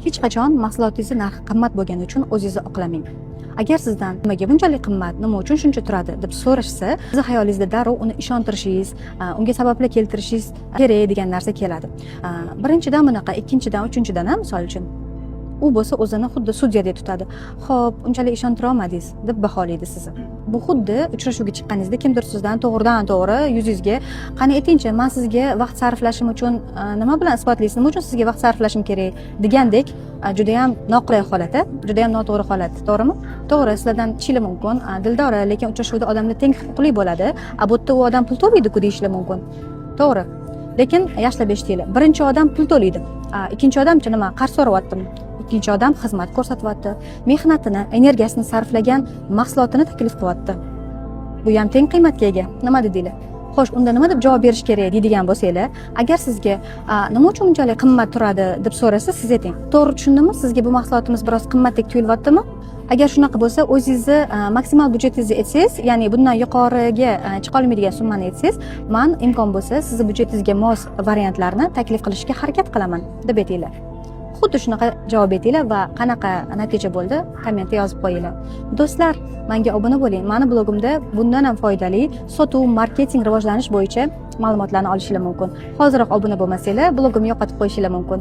Hech qachon mahsulotingizni narxi qimmat bo'lgani uchun o'zingizni oqlamang. Agar sizdan "Nimaga bunchalik qimmat, nima uchun shuncha turadi?" deb so'rashsa, sizni xayolingizda darrov uni ishontirishingiz, unga sabablar keltirishingiz kerak degan narsa keladi. Birinchidan bunaqa, ikkinchidan, uchinchidan ham, misol uchun, u bo'lsa o'zini xuddi sudyadek tutadi. "Xo'p, unchalik ishontira olmadingiz", deb baholaydi sizni. Bu xuddi uchrashuvga chiqqaningizda kimdir sizdan to'g'ridan to'g'ri yuzingizga: "Qani, aytingchi, man sizga vaqt sarflashim uchun nima bilan isbotlaysiz, nima uchun sizga vaqt sarflashim kerak?" degandek, judayam noqulay holat, a? Judayam noto'g'ri holat, to'g'rimi? To'g'ri, sizlardan aytishinglar mumkin: "Dildora, lekin uchrashuvda odamlar teng huquqli bo'ladi, a bu yerda u odam pul to'laydi-ku", deyishlar mumkin. To'g'ri, lekin yaxshilab eshitinglar: birinchi odam pul to'laydi, ikkinchi odamchi nima, qarz so'rayaptimi? Ikkinchi odam xizmat ko'rsatyapti, mehnatini, energiyasini sarflagan mahsulotini taklif qilyapti. Bu ham teng qiymatga ega. Nima dedinglar? Xo'sh, unda nima deb javob berish kerak deydigan bo'lsanglar, agar sizga "Nima uchun bunchalik qimmat turadi?" deb so'rasa, siz ayting: "To'g'ri tushundimmi, sizga bu mahsulotimiz biroz qimmatdek tuyulyaptimi? Agar shunaqa bo'lsa, o'zingizni maksimal byudjetingizni aytsangiz, ya'ni bundan yuqoriga chiqa olmaydigan summani aytsangiz, man imkon bo'lsa, sizni byudjetingizga mos variantlarni taklif qilishga harakat qilaman", deb aytinglar. Xuddi shunaqa javob aytinglar va qanaqa natija bo'ldi, kommentda yozib qo'yinglar. Do'stlar, manga obuna bo'ling. Mani blogimda bundan ham foydali sotuv, marketing, rivojlanish bo'yicha ma'lumotlarni olishinglar mumkin. Hoziroq obuna bo'lmasanglar, blogimni yo'qotib qo'yishinglar mumkin.